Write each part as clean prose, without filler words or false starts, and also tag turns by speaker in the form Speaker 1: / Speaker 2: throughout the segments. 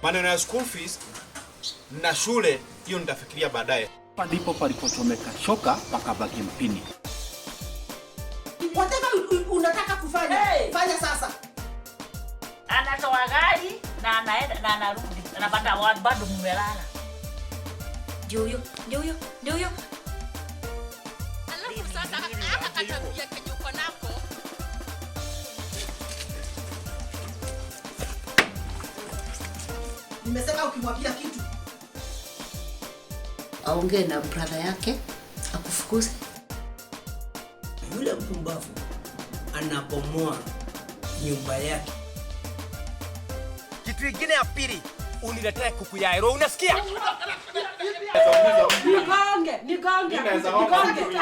Speaker 1: Maneno ya school fees na shule hiyo nitafikiria baadaye.
Speaker 2: Hapa ndipo palipochomeka shoka pakabaki mpini.
Speaker 3: Whatever unataka kufanya,
Speaker 4: Hey!
Speaker 3: fanya sasa.
Speaker 4: Anatoa gari na anaenda na anarudi, anapata bado mmelala.
Speaker 5: Ndio huyo, ndio huyo, ndio huyo.
Speaker 6: Alafu sasa haka katabia kenye uko nako.
Speaker 3: Nimesema ukimwambia kitu
Speaker 7: Aongee na brother yake akufukuze.
Speaker 8: Yule mpumbavu anabomoa nyumba yake.
Speaker 9: Kitu ingine ya pili, uniletee kuku ya ero, unasikia?
Speaker 10: Nigonge, nigonge,
Speaker 1: Mimi naweza omba
Speaker 10: nigonge.
Speaker 1: mtu.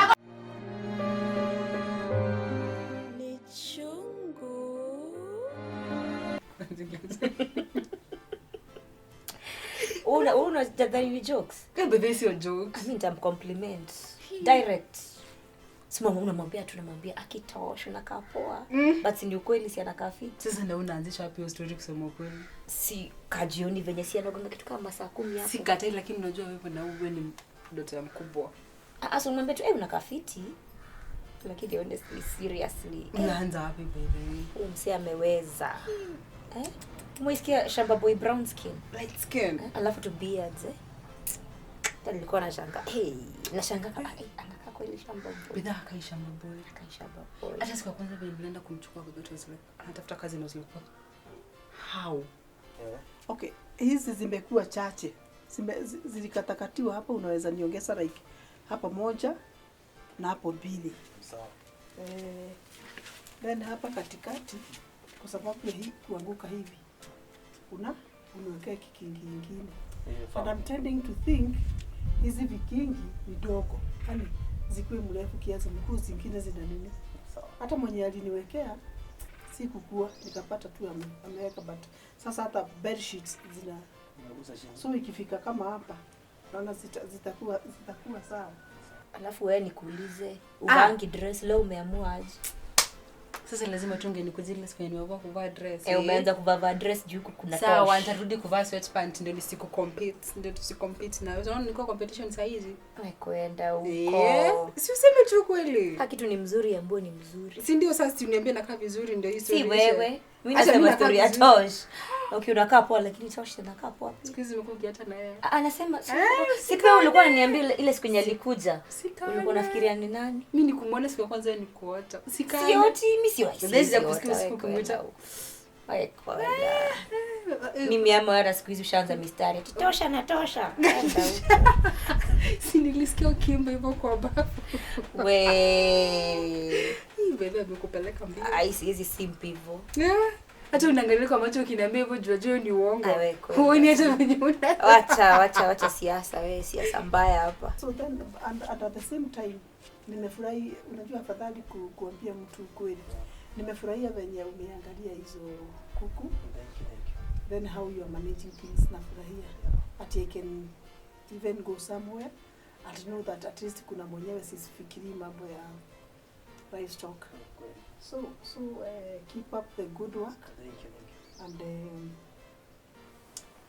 Speaker 5: Ni chungu. Una unadhani ni jokes?
Speaker 10: But this your jokes.
Speaker 5: Mi nitamcompliment direct. Simama, unamwambia tu, unamwambia akitosh unakaa poa. But si ni ukweli, si anakaa fit?
Speaker 10: Sasa ndio unaanzisha wapi hiyo story kusema ukweli?
Speaker 5: Si kajioni venye si anagonga kitu kama saa 10 hapo.
Speaker 10: Sikatai, lakini unajua wewe na wewe ni dota ya mkubwa.
Speaker 5: Ah, ah, so unamwambia tu, eh, unakaa fiti. Lakini honestly, seriously. Eh,
Speaker 10: Unaanza wapi baby?
Speaker 5: huyu msee ameweza. Eh? Umeisikia Shamba Boy brown skin?
Speaker 10: Light skin.
Speaker 5: Eh, alafu tu beards, eh. Hata nilikuwa nashangaa. Hey, nashangaa kama, hey, anakaa kweli Shamba Boy.
Speaker 10: Bidhaa kai Shamba Boy.
Speaker 5: Anakaa Shamba Boy.
Speaker 10: Hata siku ya kwanza vile nilienda kumchukua kwa was like anatafuta kazi na was like, how?
Speaker 3: Okay, hizi zimekuwa chache. Zilikatakatiwa hapa, unaweza niongeza like hapa moja na hapo mbili.
Speaker 1: Sawa.
Speaker 3: Eh, then hapa katikati kwa sababu ya hii kuanguka hivi unawekea kikingi ingine. And I'm tending to think hizi vikingi ni dogo, yani zikuwe mrefu kiasi, mguu zingine zina nini.
Speaker 1: Sawa.
Speaker 3: Hata mwenye aliniwekea sikukua, nikapata tu ameweka, but sasa hata bed sheets zina, so ikifika kama hapa naona zitakuwa sawa.
Speaker 5: Alafu wewe nikuulize, uvangi dress leo umeamua aje?
Speaker 10: Sasa lazima tunge nikuje ile siku nimevaa kuvaa dress.
Speaker 5: Eh, umeanza kuvaa dress juu huku kuna
Speaker 10: Sawa,
Speaker 5: tosh.
Speaker 10: nitarudi kuvaa sweatpant ndio nisiku compete, ndio tusikompete na wewe. Unaona nilikuwa competition saa hizi.
Speaker 5: Wewe kwenda huko.
Speaker 10: Eh, si useme tu kweli.
Speaker 5: Kama kitu ni mzuri, ambayo ni mzuri.
Speaker 10: Si ndio sasa si uniambie nakaa vizuri ndio hii
Speaker 5: Si
Speaker 10: story ishe.
Speaker 5: wewe. Mimi
Speaker 10: Hata mimi
Speaker 5: nasema
Speaker 10: nakaa
Speaker 5: story ya
Speaker 10: vizuri.
Speaker 5: Tosh. Okay, unakaa poa lakini Tosh anakaa poa pia.
Speaker 10: Siku hizi umekuwa ukiata na yeye.
Speaker 5: Ah, anasema si pia ulikuwa unaniambia ile siku yenye alikuja.
Speaker 10: Sikana.
Speaker 5: Ulikuwa unafikiria ni nani?
Speaker 10: Mimi nikumuona siku ya kwanza ni kuota. Sikana.
Speaker 5: Sioti, mimi si
Speaker 10: Sasa sijakusikia usiku ukimuita.
Speaker 5: Wewe kwenda. Mimi ama hata siku hizi ushaanza mistari. Ati Tosha na tosha. Kwenda huko.
Speaker 10: Si nilisikia ukiimba hivyo kwa bafu.
Speaker 5: We.
Speaker 10: Hii bebe amekupeleka mbio.
Speaker 5: Ai, siwezi simp hivyo.
Speaker 10: Eh, hata unaangalia kwa macho ukiniambia hivyo jua jua ni uongo.
Speaker 5: Awe, kwenda.
Speaker 10: Huoni hata venye una.
Speaker 5: Wacha, wacha, wacha siasa wewe, siasa mbaya hapa.
Speaker 3: So then and at the same time nimefurahi, unajua afadhali kuambia mtu ukweli. Nimefurahia venye umeangalia hizo kuku.
Speaker 8: Thank you, thank you.
Speaker 3: Then how you are managing things, nafurahia. Ati I can even go somewhere and know that at least kuna mwenyewe sisifikirii mambo ya livestock.
Speaker 8: Kweli.
Speaker 3: So keep up the good work.
Speaker 8: Thank you, thank you.
Speaker 3: And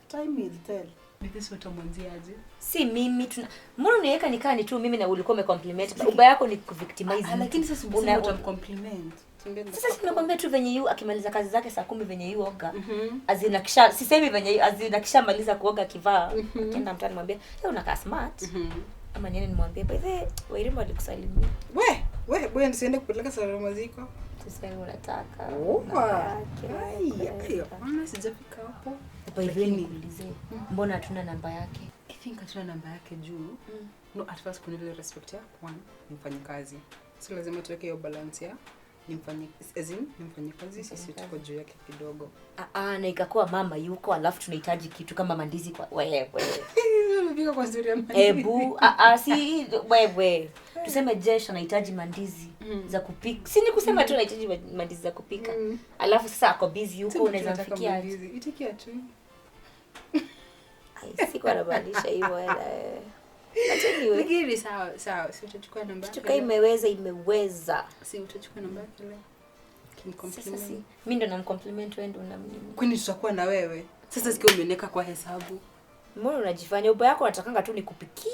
Speaker 3: time will tell.
Speaker 10: This utamwanzia aje?
Speaker 5: Si mimi tuna mbona unaiweka nikaa ni tu mimi na ulikuwa umecompliment. Ubaya yako ni kuvictimize.
Speaker 10: Ah, lakini sasa
Speaker 5: Una-
Speaker 10: umesema utamcompliment.
Speaker 5: Sasa si nakwambia tu venye yu akimaliza kazi zake saa 10 venye yu oga. Azina kisha sisemi venye yu azina kisha maliza kuoga akivaa, akienda mtaani mwambie, "Hey, unakaa smart." Ama niende nimwambie, "By the way, Wairimu alikusalimia."
Speaker 10: We, we, wewe nisiende kupeleka salamu ziko.
Speaker 5: Sasa wewe unataka.
Speaker 10: Opa.
Speaker 5: Unataka,
Speaker 10: Ai,
Speaker 5: wewe.
Speaker 10: ai, hapana sijafika hapo.
Speaker 5: By the way,
Speaker 10: Lakini-
Speaker 5: nikuulize, mbona hatuna namba yake?
Speaker 10: I think hatuna namba yake juu. No, at first kuna ile respect ya one, ni mfanyikazi. So lazima tuweke hiyo balance ya ni mfanyi, as in, ni mfanyikazi, sisi tuko juu yake kidogo.
Speaker 5: Ah, ah, na ikakuwa mama yuko alafu tunahitaji kitu kama mandizi kwa wewe.
Speaker 10: Umefika kwa story ya mandizi.
Speaker 5: Ebu, ah, ah, si wewe. Tuseme Jesh anahitaji mandizi za kupika. Si ni kusema tu anahitaji mandizi za kupika. Alafu sasa ako busy huko,
Speaker 10: Sema
Speaker 5: unaweza
Speaker 10: tunataka
Speaker 5: mfikia aje?
Speaker 10: mandizi. Itikia tu.
Speaker 5: Ai, sikuwa namaanisha hivyo wala. But anyway.
Speaker 10: Lakini sawa, sawa, si utachukua namba
Speaker 5: Kitu
Speaker 10: yake
Speaker 5: kama
Speaker 10: leo?
Speaker 5: imeweza, imeweza.
Speaker 10: Si utachukua namba yake leo? Kimcompliment.
Speaker 5: Sasa si mimi ndo namcompliment, wewe ndo unamnini.
Speaker 10: Kwani tutakuwa na wewe? Sasa sikia umeniweka kwa hesabu.
Speaker 5: Mbona unajifanya uba yako unatakanga tu nikupikie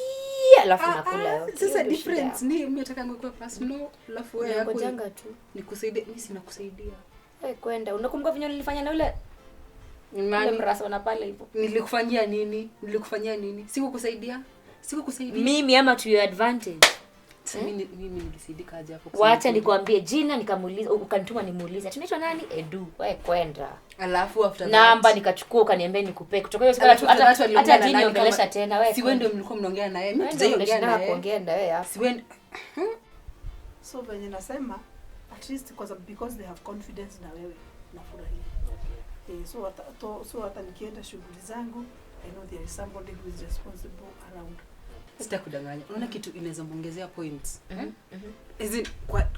Speaker 5: alafu nakula yote.
Speaker 10: Sasa difference ni mimi nataka ngekuwa personal alafu wewe yako.
Speaker 5: Unangojanga tu.
Speaker 10: Nikusaidie, mimi sina kusaidia.
Speaker 5: Wewe kwenda. Unakumbuka vinyo nilifanya na yule
Speaker 10: Nani?
Speaker 5: Mrasa na pale hivyo.
Speaker 10: Nilikufanyia nini? Nilikufanyiwa nini? Sikukusaidia. Sikukusaidia.
Speaker 5: Mimi ama to your advantage.
Speaker 10: Sasa mimi nilisaidika aje hapo?
Speaker 5: Wacha nikwambie jina nikamuuliza, ukanituma nimuulize. Tunaitwa nani? Edu. Wewe kwenda.
Speaker 10: Alafu after that
Speaker 5: namba nikachukua ukaniambia nikupe. Kutoka hiyo siku hata jini ongelesha tena wewe.
Speaker 10: Si wewe ndio mlikuwa mnaongea naye. Mimi tujaongea naye.
Speaker 5: Kuongea na wewe hapo.
Speaker 10: Si wewe.
Speaker 3: So venye nasema at least because they have confidence na wewe nafurahia. Okay. So hata nikienda shughuli zangu I know there is somebody who is responsible around.
Speaker 10: Sitakudanganya. Unaona kitu inaweza muongezea points. Is it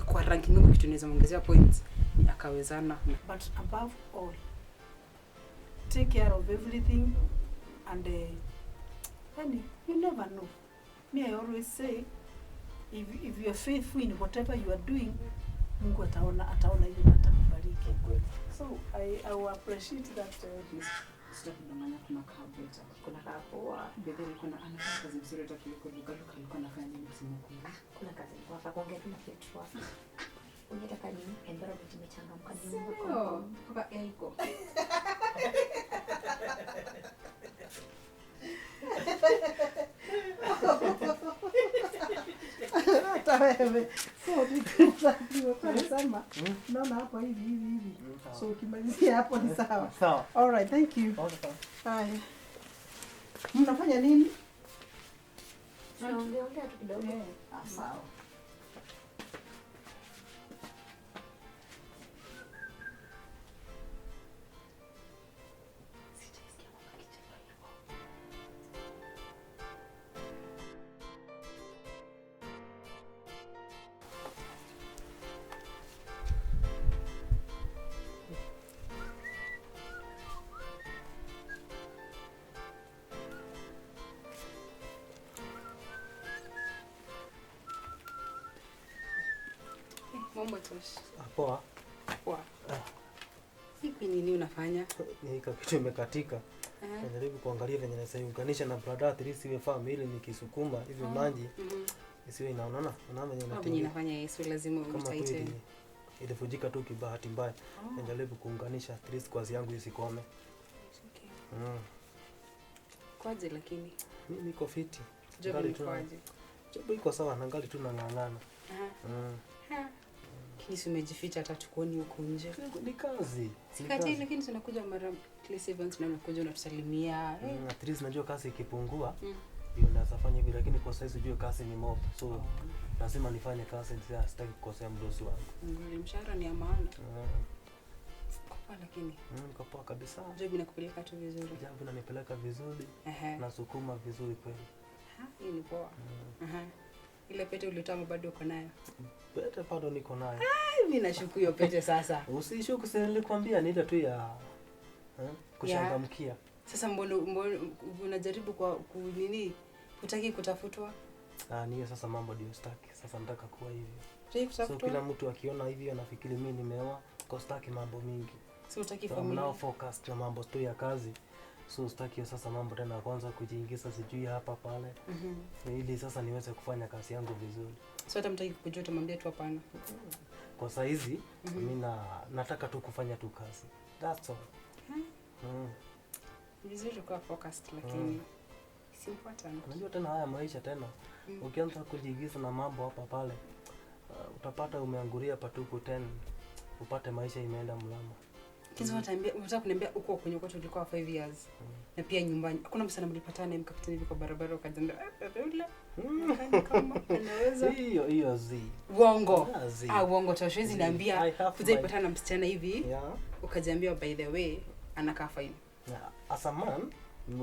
Speaker 10: kwa ranking yangu kitu inaweza muongezea points ni akawezana.
Speaker 3: But above all, take care of everything and you never know. Me, I always say if you are faithful in whatever you are doing, Mungu ataona hiyo na atakubariki. So I will appreciate that.
Speaker 10: Sitakudanganya kuna kabeta.
Speaker 5: Kuna kapoa.
Speaker 10: Bedhe alikuwa anafanya kazi mzuri hata kuliko Luka. Luka alikuwa anafanya nini kusema kweli?
Speaker 5: Kuna kazi alikuwa anafanya kuongea tu na Petro. Unataka nini? Environment imechangamka nyumba.
Speaker 10: Kutoka Elko.
Speaker 3: Hata wewe. So nikasema naona hapo hivi hivi hivi. So ukimalizia hapo ni sawa.
Speaker 1: Sawa.
Speaker 3: All right, thank you.
Speaker 1: Okay.
Speaker 3: Haya. Mnafanya nini?
Speaker 5: Tunaongea tu kidogo.
Speaker 3: Sawa.
Speaker 10: Mambo Tosh.
Speaker 1: Poa.
Speaker 10: Poa. Siku nini unafanya?
Speaker 1: Ni kitu imekatika. Najaribu kuangalia venye naweza na brada at least iwe family nikisukuma hivi maji. Isiwe inaonana, unaona venye inatingia.
Speaker 10: Venye inafanya Yesu lazima utaite.
Speaker 1: Ilivujika tu kibahati mbaya. Najaribu kuunganisha at least kazi yangu isikome.
Speaker 10: Okay. Kwaje lakini?
Speaker 1: Mimi niko fiti.
Speaker 10: Job kwaje?
Speaker 1: Job iko sawa, nangali tu nang'ang'ana.
Speaker 10: Lakini umejificha hata tukuoni huko nje.
Speaker 1: Ni kazi.
Speaker 10: Sikati lakini tunakuja mara place events na unakuja unatusalimia.
Speaker 1: At least najua kazi ikipungua ndio naweza fanya hivi, lakini kwa saizi ujue kazi ni mob. So lazima nifanye kazi, sitaki kukosea mdosi wangu.
Speaker 10: Mshahara ni ya maana. Kwa lakini
Speaker 1: niko poa kabisa.
Speaker 10: Job inakupeleka tu vizuri.
Speaker 1: Job inanipeleka vizuri. Nasukuma vizuri kweli.
Speaker 10: Hii ni poa. Ile pete ulitoa bado uko nayo?
Speaker 1: Pete bado niko nayo.
Speaker 10: Mimi nashuku hiyo pete sasa.
Speaker 1: Usishuku, si nilikwambia ni ile tu ya kushangamkia.
Speaker 10: Sasa mbona unajaribu kwa nini? Hutaki kutafutwa?
Speaker 1: Ni hiyo sasa mambo ndio sitaki. Sasa nataka kuwa hivyo.
Speaker 10: Hutaki kutafutwa? So
Speaker 1: kila mtu akiona hivi anafikiri mimi nimeoa, kwa sitaki mambo mingi.
Speaker 10: So hutaki
Speaker 1: familia. I'm now focused na mambo tu ya kazi. So sitaki sasa mambo tena kwanza kujiingiza sijui hapa pale. Ili sasa niweze kufanya kazi yangu vizuri.
Speaker 10: So hata mtaki kujua utamwambia tu hapana.
Speaker 1: Kwa saizi mimi nataka tu kufanya tu kazi. That's all.
Speaker 10: Vizuri kwa focused lakini it's important.
Speaker 1: Unajua tena haya maisha tena. Ukianza kujiingiza na mambo hapa pale utapata umeangulia patuku tena. Upate maisha imeenda mlama.
Speaker 10: Kizo unataka kuniambia uko kwenye kwetu ulikuwa 5 years. Na pia nyumbani. Hakuna msana mlipatana mkapitana hivi kwa barabara ukajiambia yule kama anaweza.
Speaker 1: Hiyo zi.
Speaker 10: Uongo. Uongo tosha niambia kujaipatana na msichana hivi. Ukajiambia by the way anakaa fine.
Speaker 1: As a man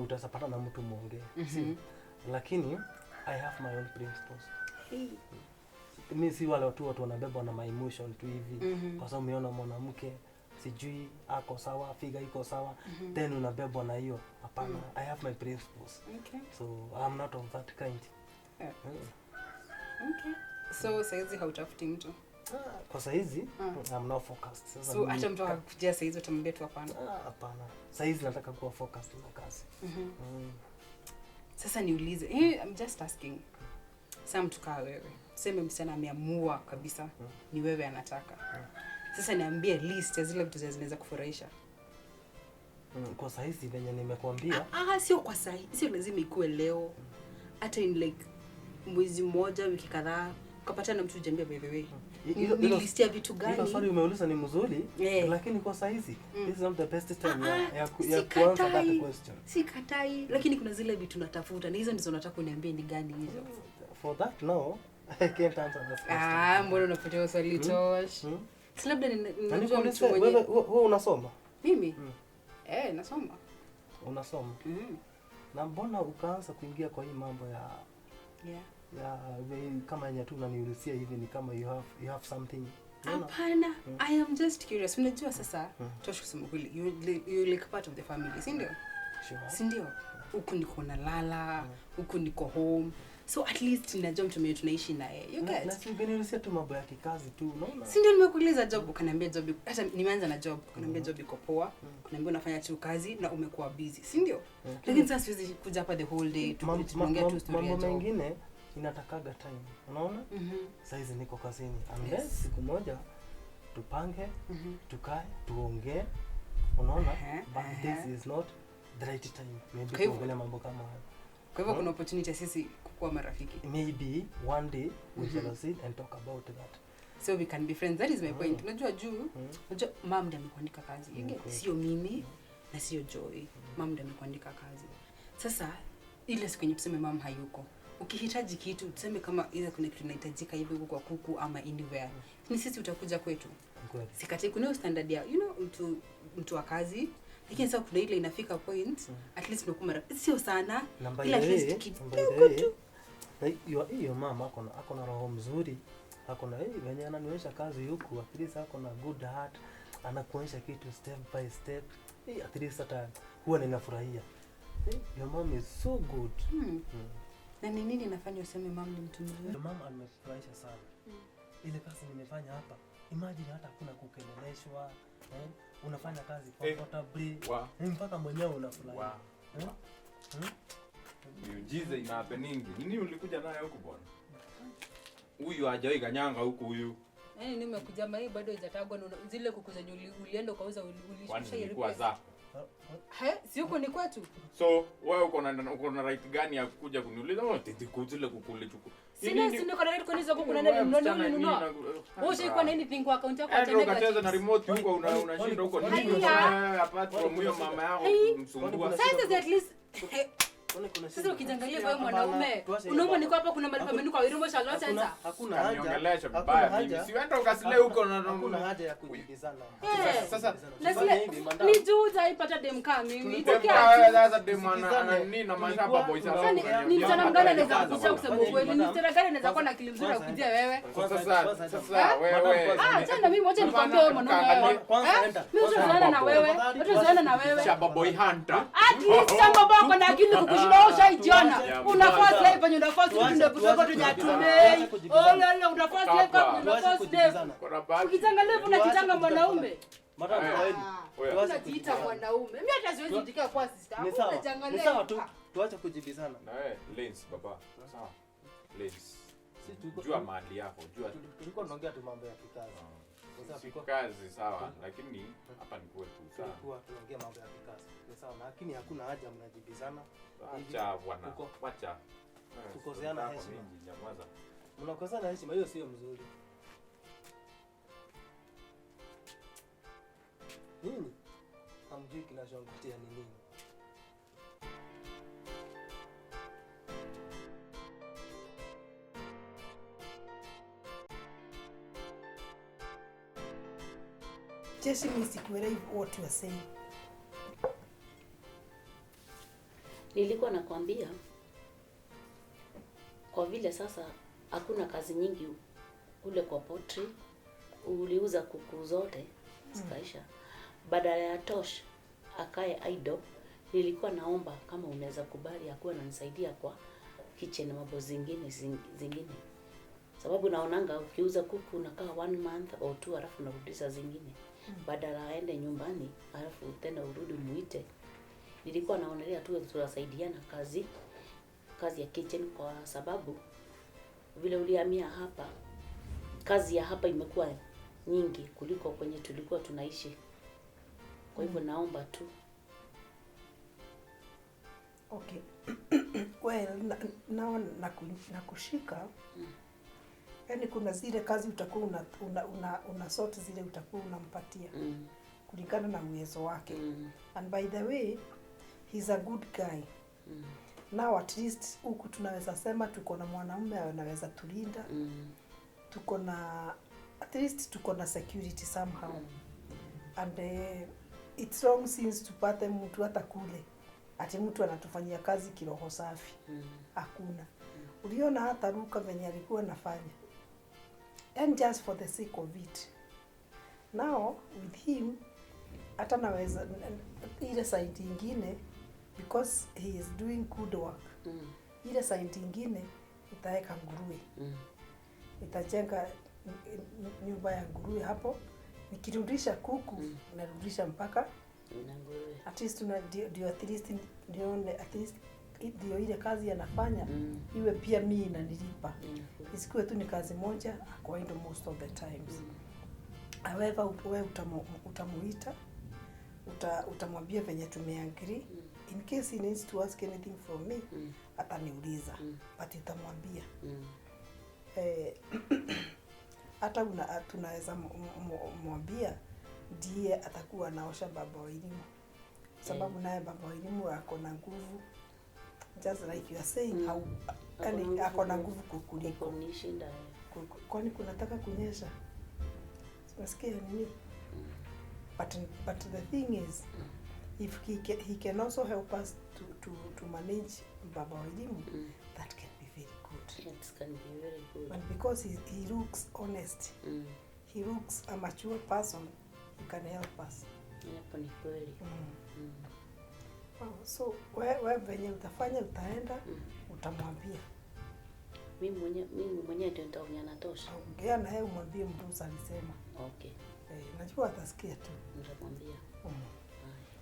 Speaker 1: utasapata na mtu muongee. Lakini I have my own principles. Mimi si wale watu wanabebwa na my emotion tu hivi. Kwa sababu umeona mwanamke sijui ako sawa, figa iko sawa, then unabebwa na hiyo. Hapana, I have my principles.
Speaker 10: Okay.
Speaker 1: So I'm not of that kind.
Speaker 10: Yeah. Okay. So saizi hautafuti mtu?
Speaker 1: Kwa saa hizi I'm not focused. Sasa
Speaker 10: so hata mtu akikujia saa hizi utamwambia tu hapana.
Speaker 1: Hapana. Saa hizi nataka kuwa focused na kazi.
Speaker 10: Sasa niulize, I'm just asking. Sasa mtu kaa wewe, tuseme msichana ameamua kabisa ni wewe anataka. Sasa niambie list ya zile vitu zinaweza kufurahisha.
Speaker 1: Kwa saa hizi venye nimekuambia.
Speaker 10: Sio kwa saa hizi, sio lazima ikuwe leo. Hata in like mwezi mmoja, wiki kadhaa, ukapata na mtu ujambia by the way. Ni list ya vitu gani?
Speaker 1: Hilo swali umeuliza ni mzuri, lakini kwa saa hizi this is not the best time ya kuanza that question.
Speaker 10: Sikatai, lakini kuna zile vitu natafuta na hizo ndizo nataka uniambie ni gani hizo.
Speaker 1: For that no, I can't answer that question.
Speaker 10: Mbona unapotea swali Tosh? Si labda ninajua mtu mwenye.
Speaker 1: Wewe unasoma?
Speaker 10: Mimi? Nasoma.
Speaker 1: Unasoma? Na mbona ukaanza kuingia kwa hii mambo ya kama yenye tu unaniulizia hivi ni kama you have something.
Speaker 10: Hapana, I am just curious. Unajua sasa Tosh, kusema kweli, you like part of the family, si ndio?
Speaker 1: Sure.
Speaker 10: Si ndio? Huku niko nalala, huku niko home. So at least ninajua mtu mwenye tunaishi naye. You get?
Speaker 1: Na si ungeniulizia tu mambo ya kikazi tu, unaona?
Speaker 10: Si ndio nimekuuliza job, ukaniambia job. Hata nimeanza na job, ukaniambia job iko poa, ukaniambia unafanya tu kazi na umekuwa busy, si ndio? Lakini sasa siwezi kuja hapa the whole day tuongee tu story ya job.
Speaker 1: Mambo mengine inatakaga time, unaona? Sasa hizi niko kazini. Unless siku moja tupange, tukae, tuongee, unaona? But this is not the right time. Maybe tuongelee mambo kama hayo.
Speaker 10: Kwa hivyo kuna opportunity sisi kukuwa marafiki.
Speaker 1: Maybe one day we shall sit and talk about that.
Speaker 10: So we can be friends. That is my point. Unajua juu, unajua mom ndiye amekuandika kazi. You get? Sio mimi na sio Joy. Mom ndiye amekuandika kazi. Sasa ile siku yenye tuseme mom hayuko, ukihitaji kitu tuseme kama ile kuna kitu inahitajika hivi huko kwa kuku ama anywhere, ni sisi utakuja kwetu. Sikatai, kuna standard ya you know mtu wa kazi, lakini sasa kuna ile inafika point at least unakuwa marafiki, sio sana, ila at least kidogo tu.
Speaker 1: Hiyo mama ako na roho mzuri, ako na venye ananionyesha kazi huku, at least ako na good heart, anakuonyesha kitu step by step. At least hata huwa ninafurahia. Your mom is so good.
Speaker 10: Na ni nini inafanya useme mom ni mtu mzuri?
Speaker 1: Your mom amefurahisha sana. Ile kazi nimefanya hapa, imagine hata hakuna kukeleleshwa, unafanya kazi comfortably, mpaka mwenyewe unafurahia.
Speaker 11: Miujiza ina happening. Nini ulikuja nayo huku bwana? Huyu hajawahi kanyanga huku huyu.
Speaker 10: Yaani nimekuja mimi bado hajatagwa na zile kuku zenye ulienda ukauza ulishusha ile
Speaker 11: pesa.
Speaker 10: Si huko ni kwetu.
Speaker 11: So wewe uko na right gani ya kuja kuniuliza wewe zile kuku ulichukua?
Speaker 10: Sina niko na right kuniuliza kuku na nani mnunua. Wewe ushaikuwa na anything kwa account yako
Speaker 11: acha ukacheza na remote huko unashinda huko nini? Apart from huyo mama yako msumbua.
Speaker 10: Sasa at least sasa ukiangalia kwa mwanaume unaona niko hapa kuna malipo menu kwa Irimo Charlotte sasa.
Speaker 1: Hakuna haja.
Speaker 11: Niongelesha vibaya mimi. Si uende ukasile huko na
Speaker 1: hakuna haja ya kujibizana.
Speaker 11: Sasa
Speaker 10: ni juu utaipata dem kama mimi.
Speaker 11: Itokea sasa dem ana nini na mashamba boy sasa.
Speaker 10: Ni msichana mgani anaweza kukuja kusema ukweli? Ni msichana gani anaweza kuwa na akili nzuri ya kujia wewe?
Speaker 11: Sasa wewe.
Speaker 10: Acha mimi wacha nikwambie wewe mwanaume. Mimi sizoana na wewe. Mimi na wewe.
Speaker 11: Shamba boy hunter.
Speaker 10: At least shamba boy ako na akili kukushinda. Ushaijiona. Unafaa slave penye unafaa slave ndio kutoka tu nyatumei. Oh la unafaa slave kwa unafaa slave. Ukitangalia unajitanga mwanaume.
Speaker 1: Madam kweli.
Speaker 10: Unajiita mwanaume. Mimi hata siwezi jitika kwa sister.
Speaker 1: Unajangalia. Ni sawa tu. Tuache kujibizana.
Speaker 11: Na wewe Lens baba. Sawa. Lens. Jua mali yako, jua.
Speaker 1: Tulikuwa tunaongea tu mambo ya kikazi.
Speaker 11: Si kazi sawa, lakini hapa ni kwetu sawa.
Speaker 1: Tulikuwa tunaongea mambo ya kikazi. Ni sawa, lakini hakuna haja mnajibizana.
Speaker 11: Acha bwana. Wacha.
Speaker 1: Tukoseana heshima. Mnakosana heshima, hiyo sio mzuri. Nini? Hamjui kinachongotea ni nini?
Speaker 3: Jeshi mimi sikuelewi what you are saying.
Speaker 12: Nilikuwa nakwambia kwa vile sasa hakuna kazi nyingi kule kwa poultry, uliuza kuku zote zikaisha. Badala ya Tosh akae idle, nilikuwa naomba kama unaweza kubali akuwe ananisaidia kwa kitchen mambo zingine. Sababu naonanga ukiuza kuku unakaa 1 month or 2 alafu unarudisha zingine. Badala aende nyumbani alafu tena urudi muite. Nilikuwa naonelea tu tunasaidiana kazi ya kitchen, kwa sababu vile ulihamia hapa kazi ya hapa imekuwa nyingi kuliko kwenye tulikuwa tunaishi. Kwa hivyo naomba tu.
Speaker 3: Okay. Well, nao nakushika. Yaani kuna zile kazi utakuwa una sort zile utakuwa unampatia. Kulingana na uwezo wake. And by the way, he's a good guy. Now at least huku tunaweza sema tuko na mwanamume anaweza tulinda. Tuko na at least tuko na security somehow. And it's wrong since tupate mtu hata kule ati mtu anatufanyia kazi kiroho safi. Hakuna. Uliona hata Luka venye alikuwa anafanya. And just for the sake of it. Now with him hata naweza ile side nyingine, because he is doing good work. Ile side nyingine itaweka nguruwe. Itajenga nyumba ya nguruwe hapo. Nikirudisha kuku narudisha mpaka
Speaker 12: na nguruwe.
Speaker 3: At least ndio at least nione at least ndio ile kazi anafanya iwe pia mimi inanilipa. Isikuwe tu ni kazi moja akwaendo most of the times. However, wewe utamuita, utamwambia venye tumeagree. In case he needs to ask anything from me, ataniuliza. But utamwambia. Hata tunaweza mwambia ndiye atakuwa anaosha baba wa elimu. Sababu naye baba wa elimu ako na nguvu. Just like you are saying, ako na nguvu kukuliko.
Speaker 12: Kunishinda.
Speaker 3: Kwani kunataka kunyesha? Unasikia nini? But the thing is, if he can also help us to manage baba wa elimu, that can be very good.
Speaker 12: It can be very good.
Speaker 3: And because he looks honest, he looks a mature person, he can help us.
Speaker 12: Hapo ni kweli.
Speaker 3: So wewe venye utafanya utaenda, utamwambia.
Speaker 12: Mimi mwenyewe ndio nitaongea na Tosha.
Speaker 3: Ongea na yeye umwambie mtu alisema.
Speaker 12: Okay.
Speaker 3: Najua atasikia tu.
Speaker 12: Nitamwambia.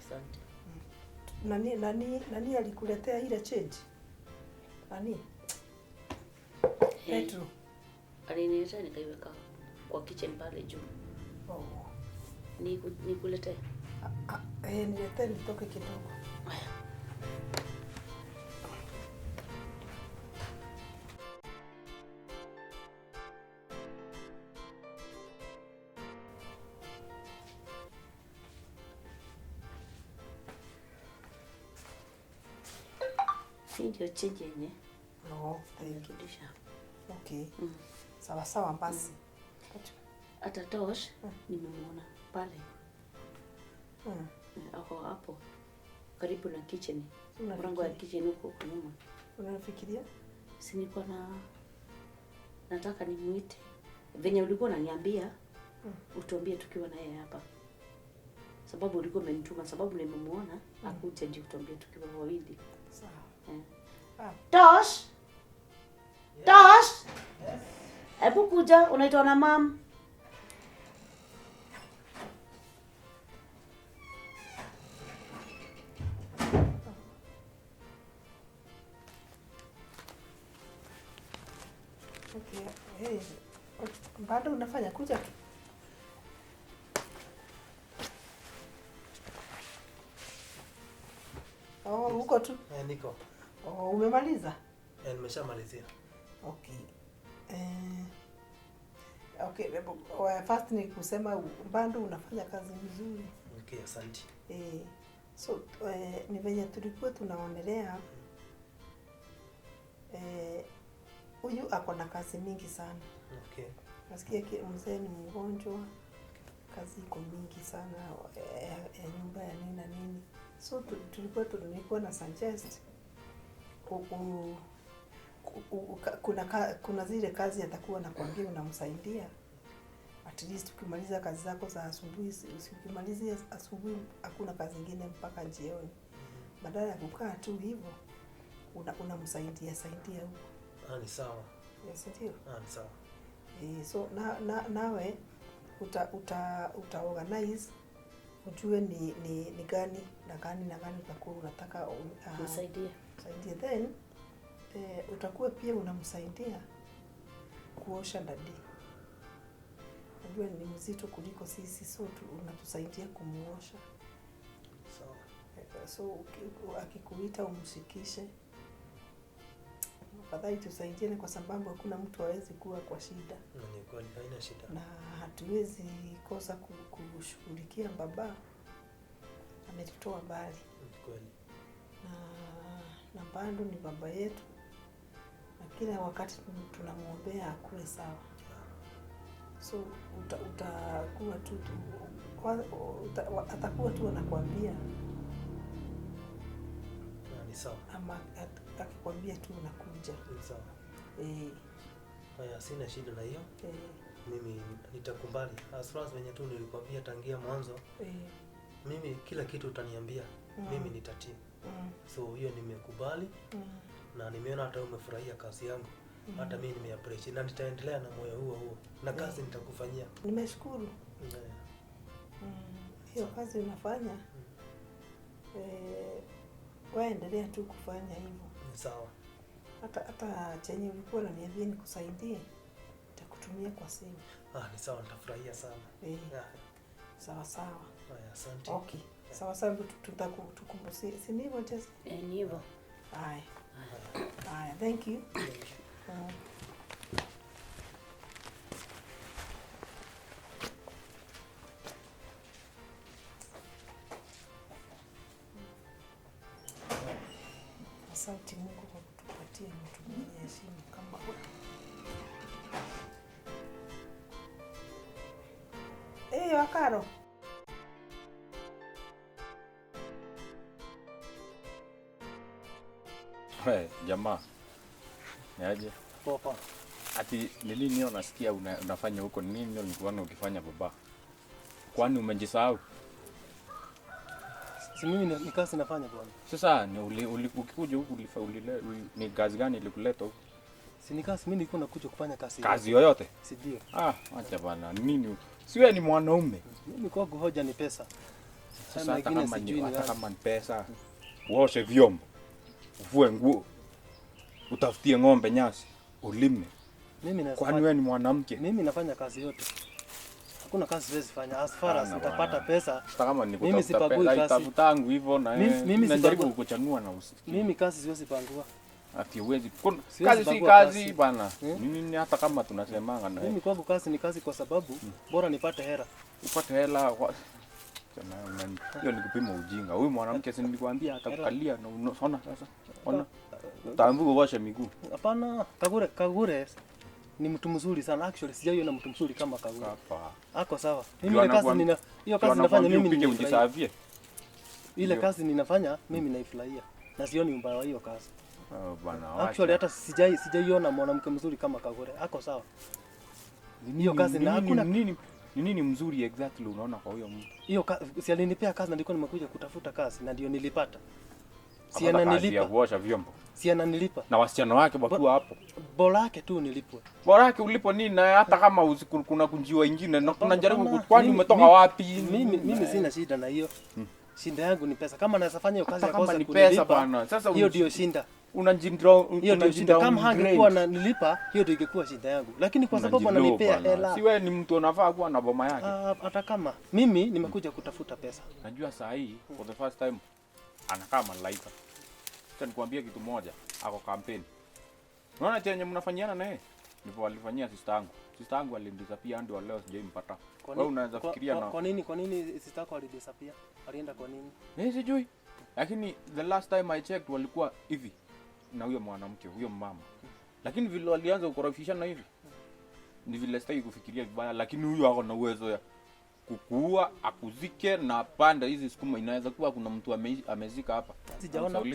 Speaker 12: Asante.
Speaker 3: Nani alikuletea ile change? Nani? Petro.
Speaker 12: Aliniletea nikaiweka kwa kitchen pale juu.
Speaker 3: Oh.
Speaker 12: Nikuletee?
Speaker 3: Niletee nitoke kidogo.
Speaker 12: Ndio change yenye.
Speaker 3: Oh, thank you. Okay. Sawa sawa basi.
Speaker 12: Hata Tosh nimemuona pale. Ako hapo karibu na kitchen. Mlango wa kitchen huko nyuma.
Speaker 3: Unafikiria?
Speaker 12: Si nilikuwa na nataka nimuite. Venye ulikuwa unaniambia utuambie tukiwa na yeye hapa. Sababu ulikuwa umenituma, sababu nimemuona akuje ndio utuambie tukiwa wawili.
Speaker 3: Sawa.
Speaker 12: Tosh! Yes. Tosh!
Speaker 1: Yes.
Speaker 12: Hebu kuja, unaitwa na mam.
Speaker 3: Okay. Hey, bado unafanya kuja tu? Oh, uko tu?
Speaker 1: Niko.
Speaker 3: Oh, umemaliza?
Speaker 1: Nimeshamalizia.
Speaker 3: Okay. Okay, first ni kusema bado unafanya kazi mzuri.
Speaker 1: Okay, asante.
Speaker 3: So ni venye tulikuwa tunaonelea huyu ako na kazi mingi sana.
Speaker 1: Okay.
Speaker 3: Nasikia mzee ni mgonjwa, kazi iko mingi sana ya nyumba ya nini na nini. So tulikuwa nilikuwa na suggest kuna zile kazi atakuwa anakuambia unamsaidia. At least ukimaliza kazi zako za asubuhi, ukimalizia asubuhi hakuna kazi nyingine mpaka jioni. Badala ya kukaa tu hivyo unamsaidia saidia huko.
Speaker 1: Ni sawa.
Speaker 3: Yes, ndio.
Speaker 1: Ni sawa.
Speaker 3: So nawe uta organize ujue ni gani na gani na gani utakuwa unataka
Speaker 12: msaidie.
Speaker 3: Msaidie then utakuwa pia unamsaidia kuosha dadi. Najua ni mzito kuliko sisi, so unatusaidia kumuosha.
Speaker 1: Sawa.
Speaker 3: So akikuita umshikishe. Afadhali tusaidiane kwa sababu hakuna mtu hawezi kuwa kwa shida.
Speaker 1: Na ni kweli haina shida.
Speaker 3: Na hatuwezi kosa kushughulikia baba. Ametutoa mbali.
Speaker 1: Ni kweli.
Speaker 3: Na bado ni baba yetu. Na kila wakati tunamuombea akue sawa. So utakuwa tu atakuwa tu anakuambia.
Speaker 1: Ni sawa.
Speaker 3: Ama akikwambia tu unakuja.
Speaker 1: Ni sawa. Haya, sina shida na hiyo. Mimi nitakubali. As far as venye tu nilikwambia tangia mwanzo. Mimi kila kitu utaniambia, mimi nitatii. So hiyo nimekubali. Na nimeona hata umefurahia kazi yangu. Hata mimi nimeappreciate na nitaendelea na moyo huo huo. Na kazi nitakufanyia.
Speaker 3: Nimeshukuru. Hiyo kazi unafanya. Waendelea tu kufanya hivyo.
Speaker 1: Sawa.
Speaker 3: Hata chenye ulikuwa unaniambia nikusaidie, nitakutumia kwa simu.
Speaker 1: Ni sawa, nitafurahia sana.
Speaker 3: Sawa sawa.
Speaker 1: Haya, asante.
Speaker 3: Okay. Sawa sawa, tutakukumbushia. Si ni hivyo Jesse?
Speaker 12: Ni hivyo.
Speaker 3: Haya. Haya, thank you. Asante Mungu kwa kutupatia mtu mwenye heshima kama huyu. Wakaro.
Speaker 11: Hey, jamaa. Niaje?
Speaker 1: Poa poa.
Speaker 11: Ati ni nini unasikia unafanya huko? Ni nini nilikuona ukifanya baba? Kwani umejisahau?
Speaker 1: Si mimi ni kazi nafanya bwana.
Speaker 11: Sasa ni ukikuja huku ni kazi gani ilikuleta huku?
Speaker 1: Si ni kazi, mimi nilikuwa nakuja kufanya kazi.
Speaker 11: Kazi yoyote?
Speaker 1: Si ndio.
Speaker 11: Acha bana. Nini? Si wewe ni mwanaume.
Speaker 1: Mimi kwangu hoja ni pesa.
Speaker 11: Sasa hata kama ni pesa, uoshe vyombo, ufue nguo, utafutie ng'ombe nyasi, ulime.
Speaker 1: Mimi nafanya.
Speaker 11: Kwani wewe ni mwanamke?
Speaker 1: Mimi nafanya kazi yote. Hakuna kazi siwezi fanya as far as nitapata pesa.
Speaker 11: Hata kama ni kutafuta pesa, itafutangu hivyo na mimi najaribu kukuchanua na usikie.
Speaker 1: Mimi kazi siwezi pangua.
Speaker 11: Ati huwezi. Kazi si kazi bana. Nini hata kama tunasemanga na.
Speaker 1: Mimi kwangu kazi ni kazi kwa sababu bora nipate hela.
Speaker 11: Upate hela kwa hiyo ni kupima ujinga. Huyu mwanamke si nilikwambia atakukalia na unaona sasa. Ona. Utaambiwa uoshe miguu.
Speaker 1: Hapana, Kagure ni mtu mzuri sana. Actually sijaiona mtu mzuri kama Kagure.
Speaker 11: Hapa.
Speaker 1: Ako sawa. Mimi ile kazi nina hiyo kazi nafanya mimi
Speaker 11: ni
Speaker 1: ile kazi ninafanya mimi naifurahia. Na sioni ubaya wa hiyo kazi.
Speaker 11: Oh, bana.
Speaker 1: Actually hata sijaiona mwanamke mzuri kama Kagure. Ako sawa. Hiyo kazi na hakuna
Speaker 11: nini nini mzuri exactly unaona kwa huyo mtu.
Speaker 1: Hiyo si alinipea kazi na nilikuwa nimekuja kutafuta kazi na ndio nilipata. Si ananilipa.
Speaker 11: Ya kuosha vyombo.
Speaker 1: Si ananilipa.
Speaker 11: Na wasichana wake wakiwa hapo.
Speaker 1: Bora yake tu nilipwe.
Speaker 11: Bora yake ulipo nini na hata kama kuna kunjiwa ingine na kunajaribu kwani umetoka wapi?
Speaker 1: Mimi sina shida na hiyo. Shinda yangu ni pesa. Kama naweza fanya hiyo kazi ya kosa
Speaker 11: ni pesa bana. Sasa
Speaker 1: hiyo ndio shinda.
Speaker 11: Hiyo
Speaker 1: ndio shinda. Kama hangekuwa ananilipa, hiyo ndio ingekuwa shinda yangu. Lakini kwa sababu ananipea hela.
Speaker 11: Si wewe ni mtu unafaa kuwa na boma yake.
Speaker 1: Hata kama mimi nimekuja kutafuta pesa.
Speaker 11: Najua saa hii for the first time anakaa malaika. Acha nikwambie kitu moja, ako campaign. Unaona chenye mnafanyiana naye? Ndipo walifanyia sister yangu. Sister yangu alidisappear ndio leo sijaimpata. Wewe unaweza fikiria na
Speaker 1: Kwa nini sister yako alidisappear? Alienda kwa nini?
Speaker 11: Mimi sijui. Lakini the last time I checked walikuwa hivi na huyo mwanamke, huyo mama. Lakini vile walianza kukorofishana hivi. Ni vile sitaki kufikiria vibaya, lakini huyo ako na uwezo ya kukuua, akuzike na panda hizi sukuma. Inaweza kuwa kuna mtu amezika hapa.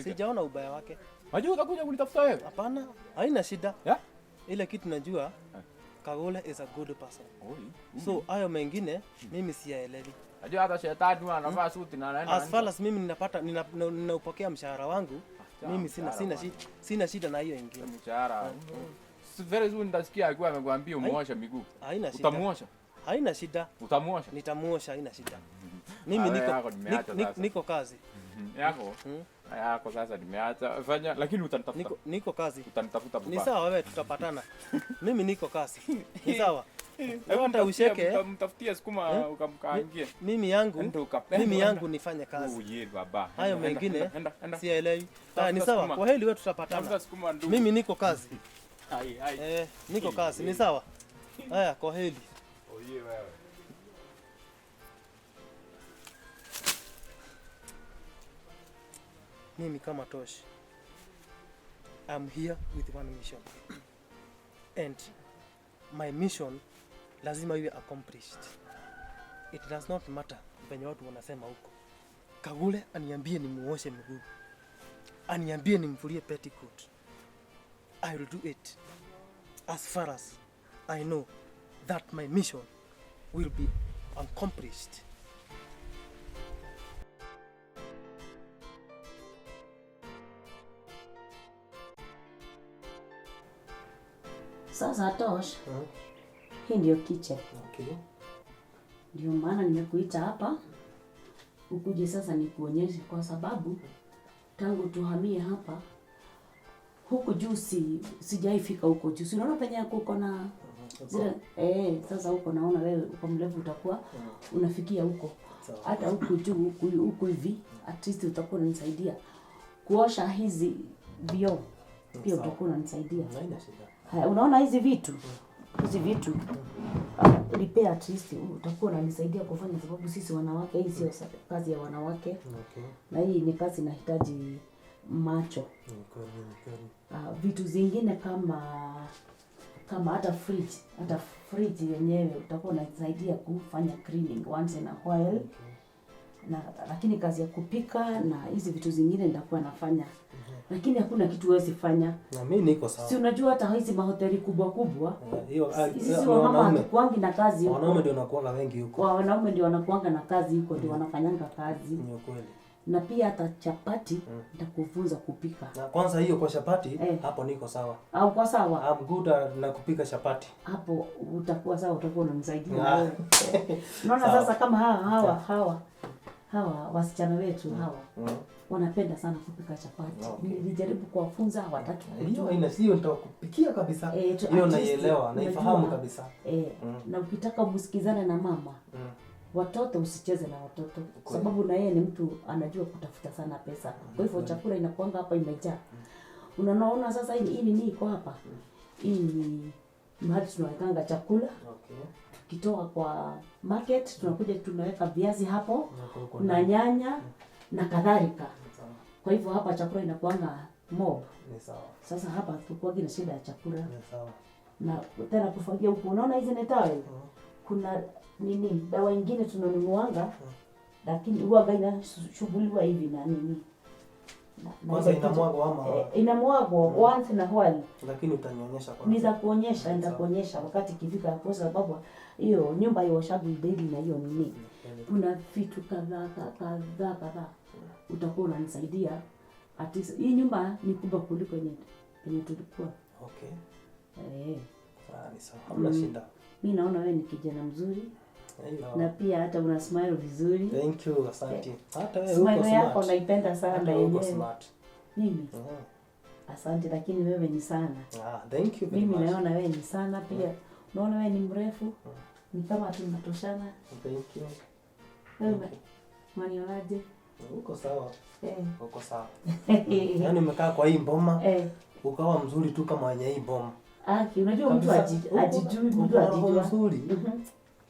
Speaker 1: Sijaona ubaya wake.
Speaker 11: Unajua utakuja kunitafuta wewe?
Speaker 1: Hapana, haina shida.
Speaker 11: Yeah?
Speaker 1: Ile kitu najua Kagole is a good person.
Speaker 11: Oi.
Speaker 1: So hayo mengine mimi siyaelewi.
Speaker 11: Najua hata shetani huwa anavaa suti na anaenda.
Speaker 1: As far as mimi ninapata ninaupokea mshahara wangu, mimi sina shida na hiyo ingine.
Speaker 11: Mshahara. Very soon nitasikia akiwa amekwambia umuoshe miguu.
Speaker 1: Haina shida.
Speaker 11: Utamuosha?
Speaker 1: Haina shida.
Speaker 11: Utamuosha?
Speaker 1: Nitamuosha, haina shida. Mimi
Speaker 11: Yako nimeacha sasa.
Speaker 1: niko kazi.
Speaker 11: Yako? Yako sasa nimeacha. Fanya lakini utanitafuta.
Speaker 1: Niko kazi.
Speaker 11: Utanitafuta baba.
Speaker 1: Ni sawa wewe, tutapatana. Mimi niko kazi. Ni sawa.
Speaker 11: Hebu
Speaker 1: Hata usheke.
Speaker 11: Mtafutie sukuma ukamkaangie.
Speaker 1: Mimi yangu, mimi yangu nifanye kazi.
Speaker 11: Uye baba.
Speaker 1: Hayo mengine sielewi. Haya ni sawa. Kwa heli wewe, tutapatana. Mimi niko kazi.
Speaker 11: Hai hai.
Speaker 1: Niko kazi. Ni sawa. Haya, kwa heli.
Speaker 11: Oye wewe.
Speaker 1: Mimi kama Tosh, I'm here with one mission. And my mission lazima iwe accomplished. It does not matter venye watu wanasema huko. Kagule aniambie nimuoshe miguu, aniambie nimfulie petticoat. I will do it as far as I know that my mission will be accomplished.
Speaker 12: Sasa Tosh, hii ndio kitchen.
Speaker 1: Okay.
Speaker 12: Ndio maana nimekuita hapa ukuje sasa nikuonyeshe, kwa sababu tangu tuhamie hapa huku juu sijaifika huko juu. Si unaona penye kuko na zile sasa huko naona wewe uko mrefu utakuwa unafikia huko. Hata huku juu huku hivi at least utakuwa unanisaidia kuosha hizi vioo. Pia utakuwa unanisaidia.
Speaker 1: Haina shida.
Speaker 12: Haya, unaona hizi vitu? Hizi vitu repair at least utakuwa unanisaidia kufanya, sababu sisi wanawake hii sio kazi ya wanawake.
Speaker 1: Okay.
Speaker 12: Na hii ni kazi inahitaji macho.
Speaker 1: Okay.
Speaker 12: Vitu zingine kama hata fridge, hata fridge yenyewe utakuwa unanisaidia kufanya cleaning once in a while.
Speaker 1: Okay.
Speaker 12: Na lakini kazi ya kupika na hizi vitu zingine nitakuwa nafanya. Lakini hakuna kitu huwezi fanya.
Speaker 1: Na mimi niko sawa.
Speaker 12: Si unajua hata hizi mahoteli kubwa kubwa.
Speaker 1: Hiyo
Speaker 12: sisi wamama hatukuangi na kazi huko.
Speaker 1: Wanaume ndio wanakuanga wengi huko.
Speaker 12: Kwa wanaume ndio wanakuanga na kazi huko, ndio wanafanyanga kazi.
Speaker 1: Ni kweli.
Speaker 12: Na pia hata chapati nitakufunza kupika.
Speaker 1: Na kwanza hiyo kwa chapati hapo niko sawa.
Speaker 12: Au kwa sawa?
Speaker 1: I'm good na kupika chapati.
Speaker 12: Hapo utakuwa sawa, utakuwa unanisaidia. Unaona sasa kama hawa wasichana wetu hawa wanapenda sana kupika chapati.
Speaker 1: Okay.
Speaker 12: Nilijaribu kuwafunza hawataki kujua.
Speaker 1: Hiyo ina sio nitakupikia kabisa. Hiyo naielewa, naifahamu kabisa.
Speaker 12: Na ukitaka msikizane na mama, watoto usicheze na watoto, sababu na yeye ni mtu anajua kutafuta sana pesa. Kwa hivyo chakula inakuanga hapa imejaa. Unaona sasa hii nini iko hapa? Hii ni mahali tunawekanga chakula.
Speaker 1: Okay.
Speaker 12: Tukitoa kwa market tunakuja tunaweka viazi hapo na nyanya na kadhalika. Kwa hivyo hapa chakula inakuanga mob.
Speaker 1: Ni sawa.
Speaker 12: Sasa hapa tukuagi na shida ya chakula.
Speaker 1: Ni sawa.
Speaker 12: Na tena kufagia huku unaona hizi ni towel. Kuna nini dawa nyingine tunanunuanga lakini huwa inashughuliwa hivi na nini.
Speaker 1: Kwanza inamwagwa ama
Speaker 12: inamwagwa once na while.
Speaker 1: Lakini utanionyesha kwanza.
Speaker 12: Nitakuonyesha, nitakuonyesha wakati ikifika, kwa sababu hiyo nyumba ioshagu daily na hiyo nini. Kuna vitu kadhaa kadhaa kadhaa utakuwa unanisaidia. At least hii nyumba ni kubwa kuliko yenye tulikuwa.
Speaker 1: Okay. Ni sawa. Hamna shida.
Speaker 12: Mimi naona wewe ni kijana mzuri. Na pia hata una smile vizuri.
Speaker 1: Thank you, asante. Hata wewe uko smart.
Speaker 12: Smile yako naipenda sana yenyewe.
Speaker 1: Uko smart.
Speaker 12: Mimi? Asante, lakini wewe ni sana.
Speaker 1: Thank you very much.
Speaker 12: Mimi naona wewe ni sana pia. Unaona wewe ni mrefu. Ni kama tunatoshana.
Speaker 1: Thank you.
Speaker 12: Wewe unanionaje?
Speaker 1: Uko sawa. Uko sawa. Yaani umekaa kwa hii mboma. Ukawa mzuri tu kama wenye hii mboma.
Speaker 12: Unajua mtu ajijui, mtu ajijua.
Speaker 1: Mzuri.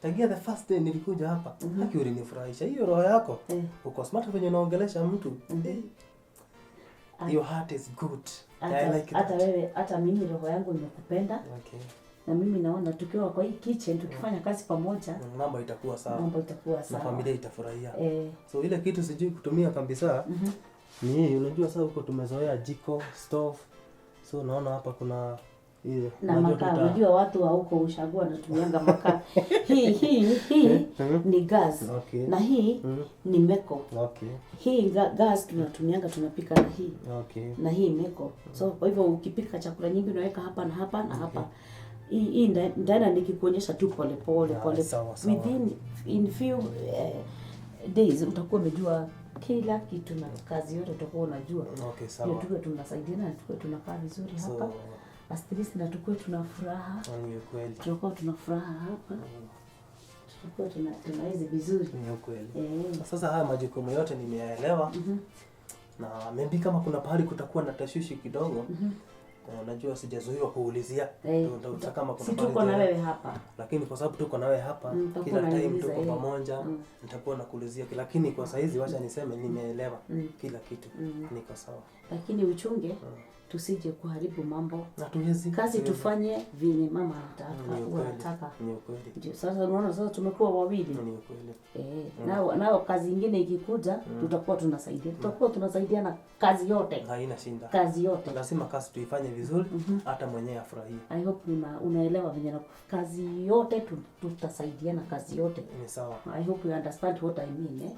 Speaker 1: Tangia the first day nilikuja hapa, haki ulinifurahisha. Hiyo roho yako. Uko smart venye unaongelesha mtu. Your heart is good. I like it.
Speaker 12: Hata wewe, hata mimi roho yangu imekupenda.
Speaker 1: Okay.
Speaker 12: Na mimi naona tukiwa kwa hii kitchen tukifanya kazi pamoja,
Speaker 1: mambo itakuwa sawa.
Speaker 12: Mambo itakuwa sawa.
Speaker 1: Na familia itafurahia. So ile kitu sijui kutumia kabisa ni hii, unajua sasa huko tumezoea jiko, stove. So naona hapa kuna Hiyo.
Speaker 12: Na
Speaker 1: Unajua
Speaker 12: makaa, unajua watu wa huko ushago wanatumianga makaa. Hii ni gas. Na hii ni meko. Hii gas tunatumianga, tunapika na hii. Na hii meko. So kwa hivyo ukipika chakula nyingi unaweka hapa na hapa na hapa. Hii nitaenda nikikuonyesha tu pole pole pole.
Speaker 1: Sawa, sawa.
Speaker 12: Within in few days utakuwa umejua kila kitu na kazi yote utakuwa unajua.
Speaker 1: Okay, sawa.
Speaker 12: Ndio tuwe tunasaidiana, tuwe tunakaa vizuri hapa. At least na tukuwe tuna furaha.
Speaker 1: Ni ukweli.
Speaker 12: Tutakuwa tuna furaha hapa. Tutakuwa tunaishi vizuri.
Speaker 1: Ni ukweli. Sasa haya majukumu yote nimeyaelewa. Na maybe kama kuna pahali kutakuwa na tashwishi kidogo, najua sijazuiwa kuulizia. Kama kuna
Speaker 12: Si
Speaker 1: pahali
Speaker 12: tuko na wewe hapa.
Speaker 1: Lakini kwa sababu tuko na wewe hapa,
Speaker 12: Utakuwa
Speaker 1: kila time
Speaker 12: unaniuliza,
Speaker 1: tuko pamoja, nitakuwa nakuulizia. Lakini kwa saizi wacha niseme nimeelewa kila kitu. Niko sawa.
Speaker 12: Lakini uchunge tusije kuharibu mambo.
Speaker 1: Hatuwezi.
Speaker 12: Kazi
Speaker 1: Hatuwezi.
Speaker 12: tufanye vile mama anataka,
Speaker 1: Ni
Speaker 12: huwa
Speaker 1: ukweli.
Speaker 12: anataka.
Speaker 1: Ni ukweli.
Speaker 12: Ndio sasa unaona sasa tumekuwa wawili.
Speaker 1: Ni ukweli.
Speaker 12: Nao kazi ingine ikikuja tutakuwa tunasaidia. Tutakuwa tunasaidiana kazi yote.
Speaker 1: Haina shida.
Speaker 12: Kazi yote.
Speaker 1: Lazima kazi tuifanye vizuri, hata mwenyewe afurahie.
Speaker 12: I hope unaelewa venye kazi yote tutasaidiana kazi yote.
Speaker 1: Ni sawa.
Speaker 12: I hope you understand what I mean, eh?